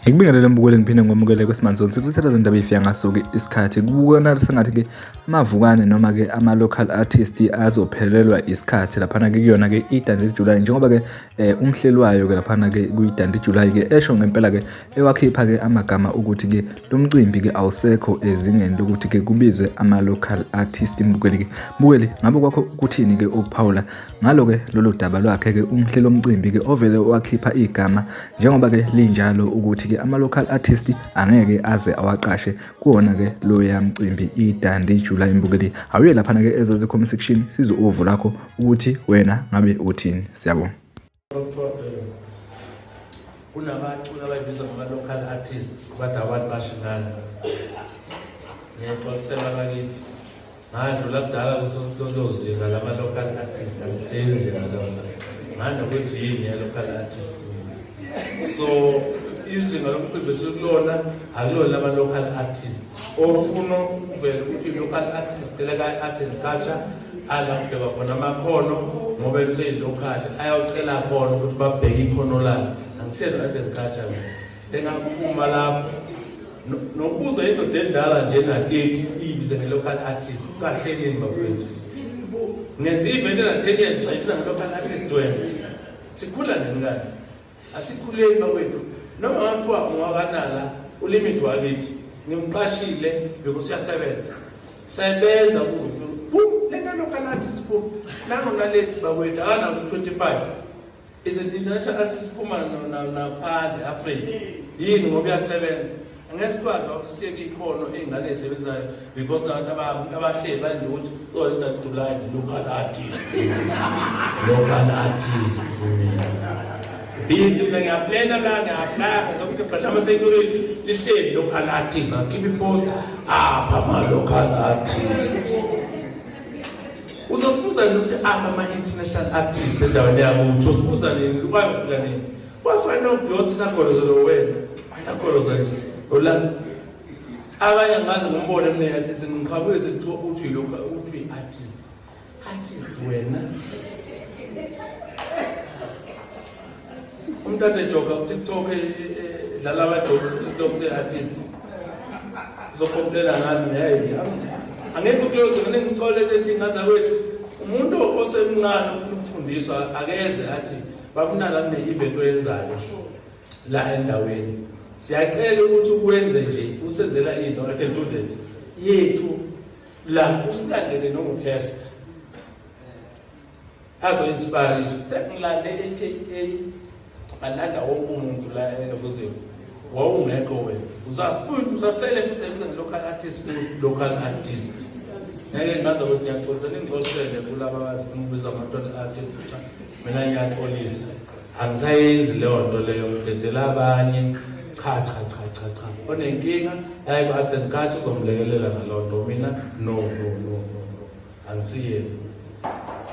Ngikubingelele mbukeli ngiphinde ngomukele kwesimanzoni sikulethela zindaba ifika ngaso-ke isikhathi kubukana sengathi-ke amavukane noma-ke ama-local artist azophelelwa isikhathi laphana-ke kuyona-ke i-Dundee July njengoba-ke umhleli wayo-ke laphana-ke kwi-Dundee July-ke esho ngempela-ke ewakhipha-ke amagama ukuthi-ke lo mcimbi-ke awusekho ezingeni lokuthi-ke kubizwe ama-local artist mbukeli-ke mbukeli ngabe kwakho kuthini-ke ukuphawula ngalo-ke lolu daba lwakhe-ke umhleli womcimbi-ke ovele wakhipha igama njengoba-ke linjalo ukuthi-ke ama-local artist angeke aze awaqashe kuwona-ke loya mcimbi iDundee July mbukeli awuye laphana-ke ezazi comment section sizwe uvo lakho ukuthi wena ngabe uthini. Siyabonga. Kunabaculi abayibizwa ngama-local artist bathi abantu bashinani ngiyaxolisela bakithi ngadlula kudala kusololo zinga lama-local artist angisenzi ngalona nganokuthi yini ya-local artist so izinga lomcimbi esikulona akulona lama-local artist ofuna ukuvela ukuthi i-local artist eleka-art and culture ala kubhekwa khona amakhono ngoba eseyi-local ayawucela khona ukuthi babheke ikhono lakhe angiselo art and culture engaphuma lapho nokubuza indoda endala nje na-30 iyibize nge-local artist kahle nini bafethu ngenza i-event ena-10 years usayibiza nge-local artist wena sikhula nini kani asikhuleni bakwethu noma ngathiwa ungakanala ulimit wakithi ngimqashile because uyasebenza sebenza kuze lena local artist phu nango naleti bakwethu akanawo 25 is an international artist phuma naphandle Africa yini ngoba uyasebenza angeke sikwazi ukuthi siyeke ikhono ey'ngane ey'sebenzayo because nabantu abahleli bayenze ukuthi oh July local artist local artist busy mina ngiyaplana la ngiyaplaya ngizokuthi brasha ama-security lihleli local artist akhiphe iposta apha ama-local artist uzosibuza nini ukuthi apha ama-international artist endaweni yakuthi usibuza nini ubayofika nini wafana nobeyonce sagolozelo wena sagoloza nje ola abanye ngaze ngombone mina artist ngiqhabuke sekuthiwa uthi lokhu uthi artist artist wena umuntu ade joka ku-tiktok edlala abajoka ku-tiktok se-artist uzokomplela ngami hey angekho kuloyo ngane ngixole ethi ngaza kwethu umuntu osemncane ufuna ukufundiswa akeze athi bafuna la kune-event oyenzayo la endaweni siyacela ukuthi ukwenze nje usenzela into I can do that yethu la usilandele nonguphesa azo-inspire sengilande e-K_A ngalanda wonke umuntu la elokuzeni wawungekho wena uzafuthi uzasele futhi ebiza nge-local artist local artist ngeke ngaze ukuthi ngiyaxolisa ningixolisele kulaba abafuna ukubiza ama-local artist mina ngiyaxolisa angisayenzi leyo nto leyo ngidedela abanye cha cha cha cha cha onenkinga yayi ku-art and culture uzomlekelela ngaloo nto mina no no no no no angisiyena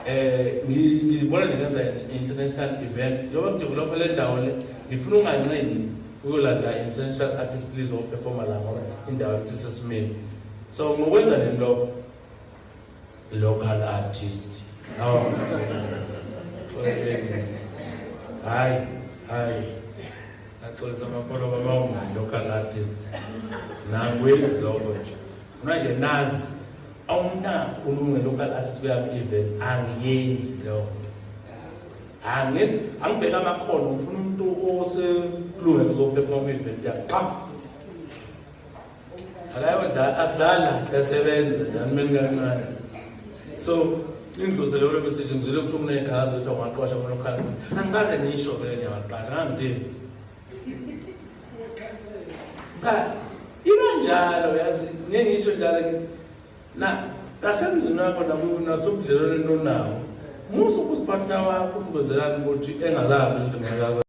ngibona nje ngenza international event njengoba ngidevelopha le ndawo le ngifuna ungancengi uyolanda international artist lizoperforma la ngoba indawo isisesimeni so ngokwenza nini lokho local artist no hayi hayi axolisa amakholwa bama local artist nangwenzi lokho nje manje nazi awumuntu angakhulumi nge-local artist kuyami event angiyenzi leyo angenzi angibheke amakhono ngifuna umuntu oselungele uzoperforma kwi-event yami cha akayodlala akudlala siyasebenza nami kancane so indluze leyo message ngizwile ukuthi uney'khalazo ukuthi awungaqwasha ama-local artist angikaze ngisho vele ngiyawaqasha ngangithini cha iba njalo yazi ngeke ngisho njalo ngithi na nasemzini wakho nasobudlelwaneni onawo musa ukuziphathina wakho ukubezelana ukuthi engazange isidingo sakho.